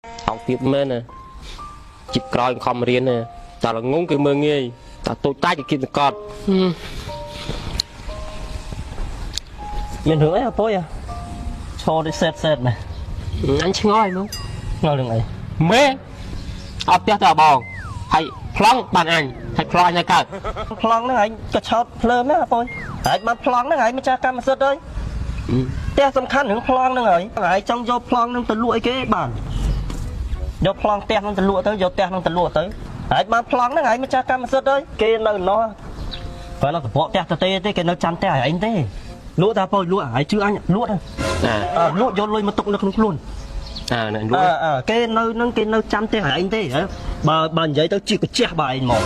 អង្គទៀតមែនណាជីបក្រោយខំរៀនណាតែល្ងងគេមើងងាយតែតូចតាចគេគៀបសង្កត់ មានរឿងអីអពុយឈរដូចសេតសេតណា អញឆ្ងល់ហើយនោះ ឆ្ងល់រឿងអី មេអត់ផ្ទះទៅបងហើយប្លង់បានអញហើយប្លង់អញនៅកើត ប្លង់ហ្នឹងឯងក៏ឆោតភ្លើមណាអពុយ ហើយបានប្លង់ហ្នឹងឯងម្ចាស់កម្មសិទ្ធិហើយ ផ្ទះសំខាន់រឿងប្លង់ហ្នឹងហើយ ឯងចង់យកប្លង់ហ្នឹងទៅលក់អីគេបាន យកប្លង់ផ្ទះហ្នឹងទៅលក់ទៅ យកផ្ទះហ្នឹងទៅលក់ទៅ ហើយបានប្លង់ហ្នឹងឯងម្ចាស់កម្មសិទ្ធិហើយ គេនៅណោះបើនៅកបកផ្ទះទៅទេ គេនៅចាំផ្ទះឯងទេ លក់តាពោលក់ ហើយជឿអញលក់ទៅ លក់យកលុយមកទុកនៅក្នុងខ្លួន អើលក់ គេនៅនឹងគេនៅចាំផ្ទះឯងទេ បើនិយាយទៅជាកាជះបើឯងមក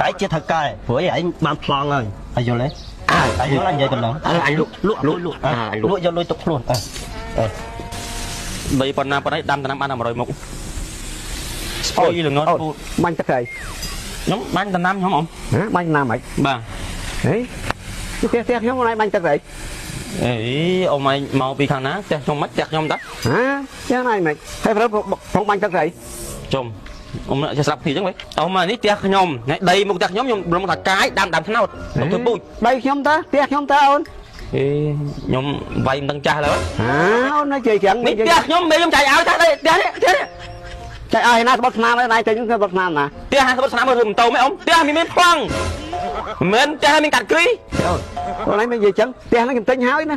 ឯងជាថៅកែ ព្រោះឯងបានប្លង់ហើយ ហើយយល់ទេ អើយល់ អញនិយាយកន្លង អញលក់លក់លក់លក់ លក់យកលុយទុកខ្លួន អើ ដីប៉ុណ្ណាប៉ុណ្ណេះ ដាំដំណាំបានតែ100មុខ ស្អុយល្ងត់ពូ បាញ់ទឹកហើយ ខ្ញុំបាញ់ដំណាំខ្ញុំអ៊ំ ហ៎ បាញ់ដំណាំហី បាទ ហេផ្ទះផ្ទះខ្ញុំអីបាញ់ទឹកអី អេអ៊ំឯងមកពីខាងណា ផ្ទះខ្ញុំមិនផ្ទះខ្ញុំតា ហាផ្ទះណាមិនហើយ ប្រផងបាញ់ទឹកអី ជុំអ៊ំចេះស្រាប់គ្នាអញ្ចឹងវិញ អ៊ំនេះផ្ទះខ្ញុំ ដីមុខផ្ទះខ្ញុំ ខ្ញុំរំថាកាយដាំដាំថ្នោតទៅពូជ ដីខ្ញុំតា ផ្ទះខ្ញុំតាអូន អេខ្ញុំវាយមិនដឹងចាស់ឡើយ ហាអូននិយាយចឹង នេះផ្ទះខ្ញុំ មេខ្ញុំចាយឲ្យតា ដីផ្ទះនេះ ផ្ទះនេះចាយឲ្យណា ស្បត់ស្នាមអីណា ចេញស្បត់ស្នាមណា ផ្ទះស្បត់ស្នាមឬម៉ូតូមែនអ៊ំ ផ្ទះមានប្លង់មិន ផ្ទះមានកាត់គ្រី អូន អូនឯងមិននិយាយចឹង ផ្ទះហ្នឹងខ្ញុំទិញហើយណា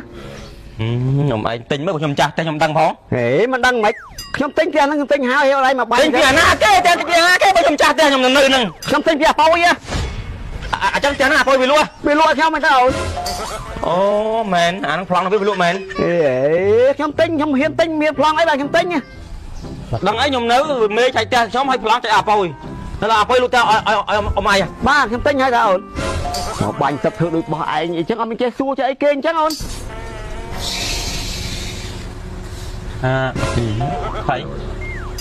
ខ្ញុំឯងទិញមើល ខ្ញុំចាស់តែខ្ញុំដឹងផង ហេមិនដឹងមិន ខ្ញុំទិញផ្ទះហ្នឹងខ្ញុំទិញហើយ អូនឯងមកបាញ់ ទិញពីអាណាគេ ទិញពីអាណាគេ បើខ្ញុំចាស់ផ្ទះខ្ញុំនៅហ្នឹង ខ្ញុំទិញពីអាប៉យ អញ្ចឹងផ្ទះហ្នឹងអាប៉យវាលក់ វាលក់ខ្ញុំមិនទៅអូន អូមែន អាហ្នឹងប្លង់វាលក់មែន អេខ្ញុំទិញ ខ្ញុំហ៊ានទិញ មានប្លង់អីបាទខ្ញុំទិញ ដឹងអីខ្ញុំនៅមេចែកផ្ទះខ្ញុំឲ្យប្លង់ចែកអាប៉យ ដល់អាប៉យលក់ផ្ទះឲ្យឲ្យអ៊ំឯង បាទខ្ញុំទិញហើយតាអូន មកបាញ់ទឹកធ្វើដូចបោះឯងអីចឹង អត់មានចេះសួរចេះអីគេអញ្ចឹងអូន អាហើយ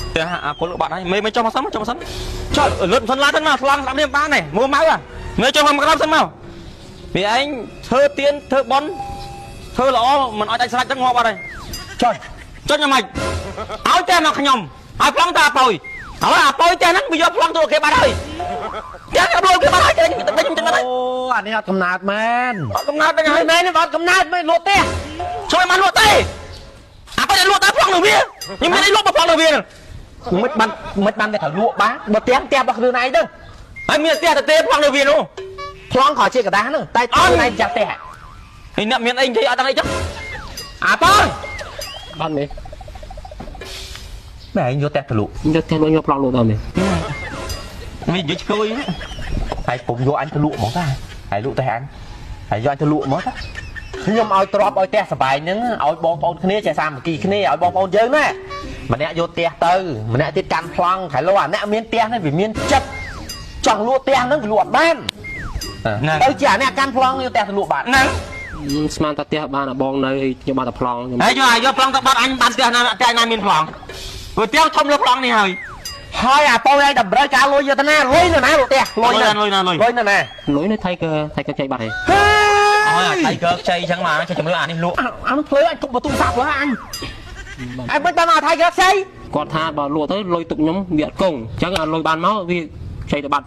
ផ្ទះអាពលបាត់ហើយ មេមេចុះមកសិន ចុះមកសិន ចុះលុតសិនឡានសិនមក ស្លង់ស្ដាប់នេះបានទេ មួម៉ៅមេចុះមកក្រោមសិនមក វាឯងធ្វើទៀនធ្វើប៉ុនធ្វើល្អមិនឲ្យដាច់ស្រាច់ចឹងងាប់អត់ហើយ ចុចចុចយ៉ាងម៉េចឲ្យផ្ទះមកខ្ញុំឲ្យប្លង់តាអាប៉យ ហើយអាប៉យផ្ទះហ្នឹងវាយកប្លង់ទៅគេបាត់ហើយ ផ្ទះគេលក់គេបាត់ហើយ ខ្ញុំខ្ញុំចឹងហើយ អូអានេះអត់កំណើតមែន អត់កំណើតហ្នឹងហើយ មែន អត់កំណើតមែន លក់ផ្ទះ ជួយបានលក់ទេ អាប៉យលក់តែប្លង់នៅវា ខ្ញុំមានអីលក់មកប្លង់នៅវា មិនបាន មិនបានតែត្រូវលក់បាន បើផ្ទះផ្ទះរបស់ខ្លួនឯងទៅ ហើយមានផ្ទះទៅទេ ប្លង់នៅវានោះ ប្លង់ក៏ជាกระดาษហ្នឹង តែខ្លួនឯងចាស់ផ្ទះ ហើយអ្នកមានអីនិយាយអត់ដឹងអីចឹង អាប៉យ បានទេ ម៉ែឯងយកផ្ទះទៅលក់ យកផ្ទះលក់ យកប្លង់លក់ដល់នេះ មាននិយាយឆ្កួយ ហើយពុំយកអញទៅលក់ហ្មងតា ហើយលក់ទៅអញ ហើយយកអញទៅលក់ហ្មងតា ខ្ញុំឲ្យទ្របឲ្យផ្ទះសបាយហ្នឹងឲ្យបងប្អូនគ្នាចេះសាមគ្គីគ្នា ឲ្យបងប្អូនយើងណា ម្នាក់យកផ្ទះទៅ ម្នាក់ទៀតកាន់ប្លង់ ខែលោអាអ្នកមានផ្ទះហ្នឹងវាមានចិត្តចង់លក់ផ្ទះហ្នឹង វាលក់អត់បាន ទៅជាអាអ្នកកាន់ប្លង់យកផ្ទះទៅលក់បាន ហ្នឹង ស្មានតែផ្ទះបានបងនៅ ខ្ញុំបានតែប្លង់ ហើយយកឲ្យយកប្លង់ទៅបាត់ អញបានផ្ទះណា ផ្ទះណាមានប្លង់ ព្រោះផ្ទះធំលើប្លង់នេះហើយ ហើយអាប៉ូឯងតម្រូវការលុយយកទៅណា លុយនៅណា លក់ផ្ទះ លុយនៅ លុយណា លុយ លុយនៅណា លុយនៅថៃកើ ថៃកើចៃបាត់ហើយ អើយអាថៃកើខ្ចីចឹងមកចេះជំរឿអានេះលក់ អានោះភ្លើអញទុកបន្ទូសាប់លើអញ អញមិនបានមកថៃកើខ្ចី គាត់ថាបើលក់ទៅលុយទុកខ្ញុំវាអត់គង់ អញ្ចឹងអាលុយបានមកវាខ្ចីទៅបាត់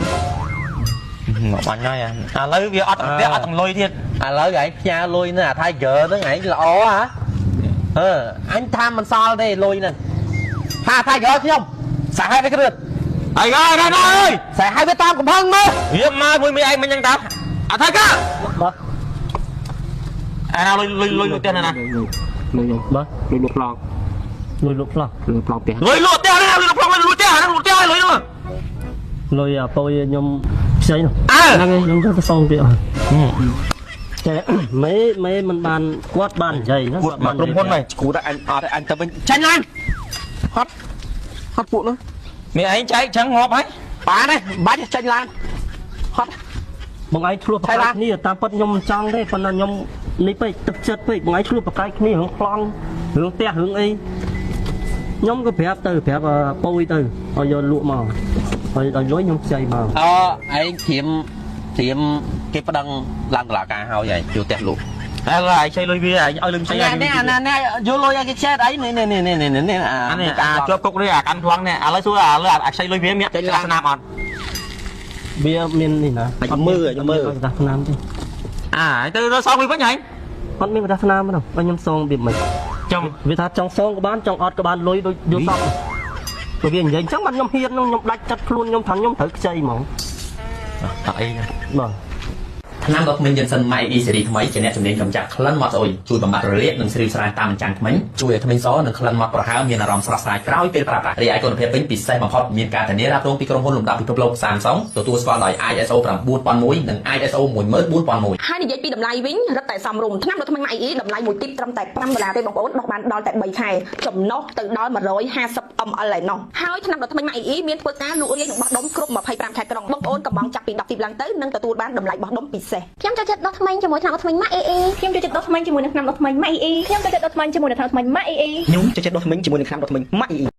មកបាញ់ហើយ ឥឡូវវាអត់ផ្ទះអត់ទាំងលុយទៀត ឥឡូវឯងផ្ញើលុយនៅអាថៃកើហ្នឹងឯងល្អហ៎ អឺអញថាមិនសល់ទេលុយហ្នឹង ថាថៃកើខ្ញុំសាហេតុវាគ្រឿន អីអើយណាអើយសាហេតុវាតាមកំហឹងមើល វាមកមួយមីឯងមិនចឹងតា អាថៃកើ បាទ អាណាលុយលុយលុយលុយផ្ទះណា លុយខ្ញុំ បាទ លុយលក់ប្លង់ លុយលក់ប្លង់ លុយប្លង់ផ្ទះ លុយលក់ផ្ទះណា លុយលក់ប្លង់ លុយលក់ផ្ទះណា លក់ផ្ទះលុយនោះ លុយអាប៉យខ្ញុំខ្ចីនោះ អើ ហ្នឹងហើយ ខ្ញុំទៅសងវាតែមេមេមិនបាន គាត់បាននិយាយណា គាត់មកក្រុមហ៊ុនហ្នឹង គូតែអញអត់ អញទៅវិញ ចាញ់ឡើងហត់ហត់ពួកនោះ មានឯងចែកចឹងងាប់ហើយ បានទេ បាច់ចាញ់ឡើងហត់ បងឯងឆ្លោះប្រកែកគ្នា តាមពិតខ្ញុំមិនចង់ទេ ប៉ុន្តែខ្ញុំនេះពេក ទឹកចិត្តពេក បងឯងឆ្លោះប្រកែកគ្នារឿងប្លង់រឿងផ្ទះរឿងអី ខ្ញុំក៏ប្រាប់ទៅ ប្រាប់ប៉យទៅឲ្យយកលក់មក ហើយឲ្យលុយខ្ញុំខ្ចីមក អើឯងត្រៀមត្រៀមគេប្តឹងឡើងតុលាការហើយ ឯងយកផ្ទះលក់ អើឡើយខ្ចីលុយវាឲ្យលុយខ្ចី នេះនេះអាណានេះយកលុយឲ្យគេចែកអីនេះនេះនេះនេះនេះ អានេះអាជាប់គុកនេះអាកាន់ប្លង់នេះឥឡូវសួរអាលើអាខ្ចីលុយវាមានស្នាមអត់ វាមាននេះណា មើលមើល ក្រដាសស្នាមទេ អាទៅរកសងវាវិញហ៎ អត់មានក្រដាសស្នាមទេបើខ្ញុំសងវាមិន ចំ វាថាចង់សងក៏បានចង់អត់ក៏បានលុយដូចយល់សពព្រោះវានិយាយអញ្ចឹងបានខ្ញុំហ៊ានខ្ញុំដាច់ចិត្តខ្លួនខ្ញុំថាខ្ញុំត្រូវខ្ចីហ្មង តអី បាទ ថ្នាំដុសធ្មេញយិនសិន My E ស៊េរីថ្មីជាអ្នកជំនាញកម្ចាត់ក្លិនមាត់ស្អុយជួយបំបត្តិរលាកនិងស្រីមស្រាយតាមអញ្ចាំងធ្មេញជួយឲ្យធ្មេញសនិងក្លិនមាត់ប្រហើរមានអារម្មណ៍ស្រស់ស្រាយក្រោយពេលប្រើប្រាស់រីឯគុណភាពវិញពិសេសបំផុតមានការធានារ៉ាប់រងពីក្រុមហ៊ុនលំដាប់ពិភពលោក Samsung ទទួលស្គាល់ដោយ ISO 9001និង ISO 14001 ហើយនិយាយពីតម្លៃវិញរឹតតែសមរម្យថ្នាំដុសធ្មេញម៉ាក់អ៊ីតម្លៃមួយទីបត្រឹមតែ5ដុល្លារទេបងប្អូនដោះបានដល់តែ3ខែចំណុះទៅដល់150 ml ឯណោះហើយថ្នាំដុសធ្មេញម៉ាក់អ៊ីមានធ្វើការលក់រាយនិងបោះដុំគ្រប់25ខែក្រុងបងប្អូនកំងចាប់ពី10ទីបឡើងទៅនឹងទទួលបានតម្លៃបោះដុំពិសេស ខ្ញុំចូលចិត្តដុសធ្មេញជាមួយថ្នាំដុសធ្មេញម៉ាក់អេអេ ខ្ញុំចូលចិត្តដុសធ្មេញជាមួយនឹងថ្នាំដុសធ្មេញម៉ាក់អ៊ីអ៊ី ខ្ញុំចូលចិត្តដុសធ្មេញជាមួយនឹងថ្នាំដុសធ្មេញម៉ាក់អ៊ីអ៊ី ខ្ញុំចូលចិត្តដុសធ្មេញជាមួយនឹងថ្នាំដុសធ្មេញម៉ាក់អ៊ីអ៊ី។